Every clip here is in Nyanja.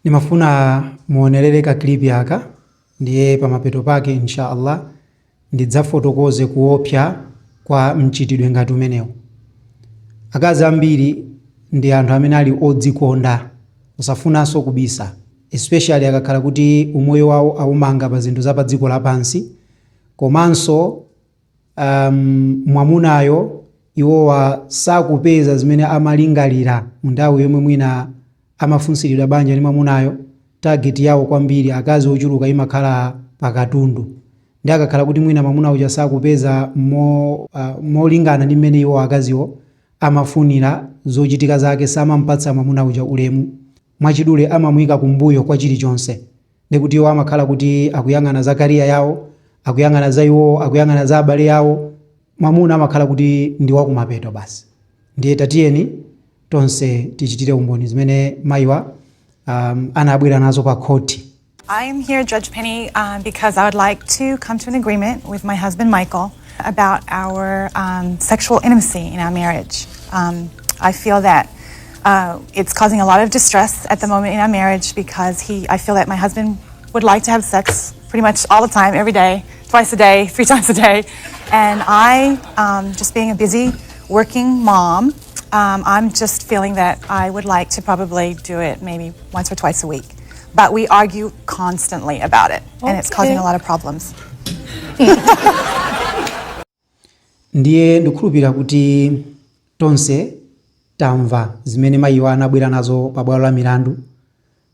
Ndimafuna muonerere ka clip aka, ndiye pamapeto pake insha Allah ndidzafotokoze kuopsa kwa mchitidwe ngati umenewu. Akazi ambiri ndi anthu amene ali odzikonda, kusafunanso kubisa, especially akakhala kuti umoyo wawo awumanga pa zinthu za pa dziko lapansi, komanso mwamunayo iwowa sakupeza zimene amalingalira mu nthawi yomwe mwina amafunsiridwa banja ndi mwamunayo. Target yawo kwambiri akazi ochuluka imakhala pakatundu, ndi akakhala kuti mwina mwamuna uja sakupeza molingana ndi mmene iwo akaziwo amafunira zochitika zake, samampatsa mwamuna uja ulemu. Mwachidule, amamuyika kumbuyo kwa chilichonse, ndikuti iwo amakhala kuti akuyang'ana za career yawo, akuyang'ana za iwowo, akuyang'ana za abale yawo, mwamuna amakhala kuti ndi wakumapeto basi. Ndiye tatiyeni tonse tichitire umboni zimene mayiwa anabwera nazo pa khoti. I am here, Judge Penny, because I would like to come to an agreement with my husband, Michael, about our sexual intimacy in our marriage. I feel that it's causing a lot of distress at the moment in our marriage because I feel that my husband would like to have sex pretty much all the time, every day, twice a day, three times a day. And I, just being a busy working mom, I'm just feeling that I would like to probably do it maybe once or twice a week. But we argue constantly about it, and it's causing a lot of problems. Ndiye ndikukhulupirira kuti tonse tamva zimene mayiwa anabwera nazo pa bwalo la milandu,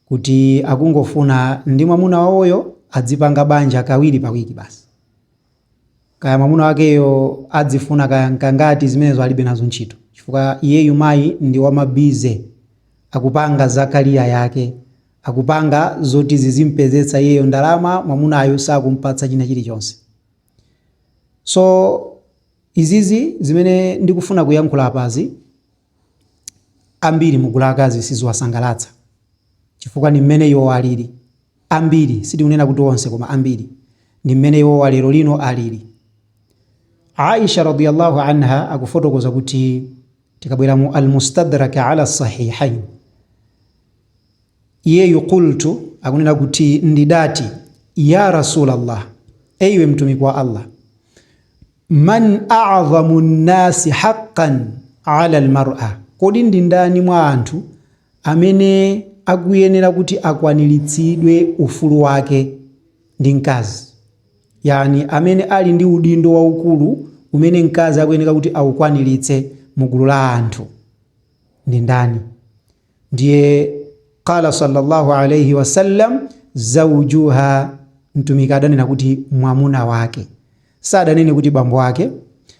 kuti akungofuna ndi mwamuna wawoyo adzipanga banja kawiri pa wiki basi. Kaya mwamuna wakeyo adzifuna kaya nkangati, zimenezo alibe nazo ntchito, chifukwa iyeyu mayi ndi wama busy, akupanga za career yake, akupanga zoti zizimpezetsa iyeyo ndalama, mwamunayo sakumpatsa china chilichonse. So izizi zimene ndikufuna kuyankhula apazi, ambiri mugulu akazi siziwasangalatsa, chifukwa ni mmene iwo alili. Ambiri, sitikunena kuti onse, koma ambiri ndi mmene iwo lero lino alili. Aisha radiyallahu anha akufotokoza kuti, tikabwera mu Almustadrak ala Sahihain, iyeyu qultu, akunena kuti ndidati, ya Rasulallah, eyiwe mtumiki wa Allah, man a'dhamu nnasi haqqan ala almar'a, kodi ndi ndani mwa anthu amene akuyenera kuti akwaniritsidwe ufulu wake ndi mkazi, yani amene ali ndi udindo waukulu umene mkazi akuyenera kuti aukwaniritse mu gulu la anthu ndi ndani? Ndiye qala sallallahu alayhi wasallam, zawjuha. Mtumiki adanena kuti mwamuna wake. Sadanene kuti bambo ake,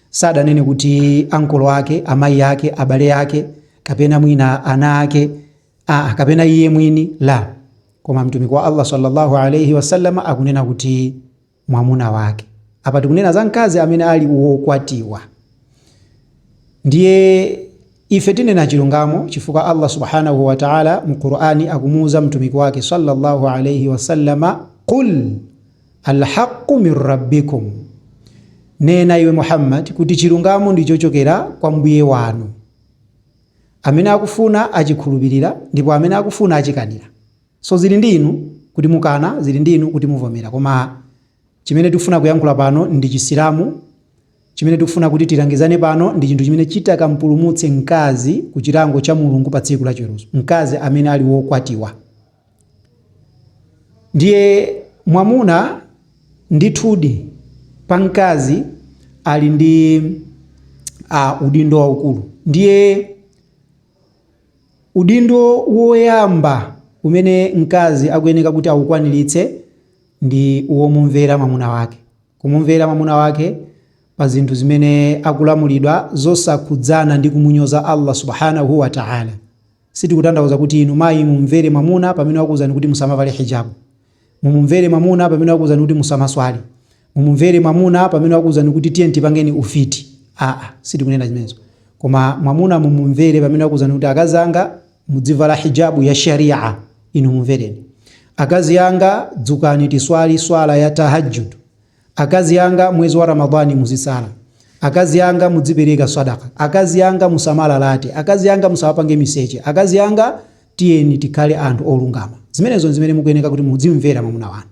sadanene kuti ankolo ake, amayi ake, abale ake, kapena mwina ana ake, kapena iye mwini, la. Koma mtumiki wa Allah sallallahu alayhi wasallam akunena kuti mwamuna wake. Apa tikunena za mkazi amene ali wokwatiwa. Ndiye ife tinena chilungamo, chifukwa Allah subhanahu wa ta'ala mu Qur'ani akumuuza mtumiki wake sallallahu alayhi wasallama, qul alhaqqu min rabbikum, nena iwe Muhammad kuti chilungamo ndi chochokera kwa mbuye wanu. Amene akufuna achikhulupirira, ndipo amene akufuna achikanira. So zili ndi inu kuti mukana, zili ndi inu kuti muvomera, koma chimene tikufuna kuyankhula pano ndi Chisilamu. Chimene tikufuna kuti tilangizane pano ndi chinthu chimene chitakampulumutse mkazi ku chilango cha Mulungu pa tsiku la chiweruzo, mkazi amene ali wokwatiwa. Ndiye mwamuna ndithudi pa mkazi ali ndi udindo waukulu. Ndiye udindo woyamba umene mkazi akuyeneka kuti aukwaniritse ndi womumvera mwamuna wake, kumumvera mwamuna wake pa zinthu zimene akulamulidwa zosakhudzana ndi kumunyoza Allah subhanahu wa ta'ala. Sitikutanthauza kuti inu mayi mumvere mwamuna pamene wakuwuzani kuti musamavale hijabu, mumumvere mwamuna pamene wakuwuzani kuti musamaswali, mumumvere mwamuna pamene wakuwuzani kuti tiye tipangeni ufiti. Aa, sitikunena zimenezo. Koma mwamuna mumumvere pamene wakuwuzani kuti akazi anga mudzivala hijabu ya sharia, inu mumvereni. Akazi anga dzukani tiswali swala ya tahajjud. Akazi anga mwezi wa Ramadhani muzisala. Akazi anga mudzipereka sadaka. Akazi anga musamalalate. Akazi anga musawapange miseche. Akazi anga tiyeni tikhale anthu olungama. Zimenezo zimene mukuyeneka kuti mudzimvera mwamuna wanu.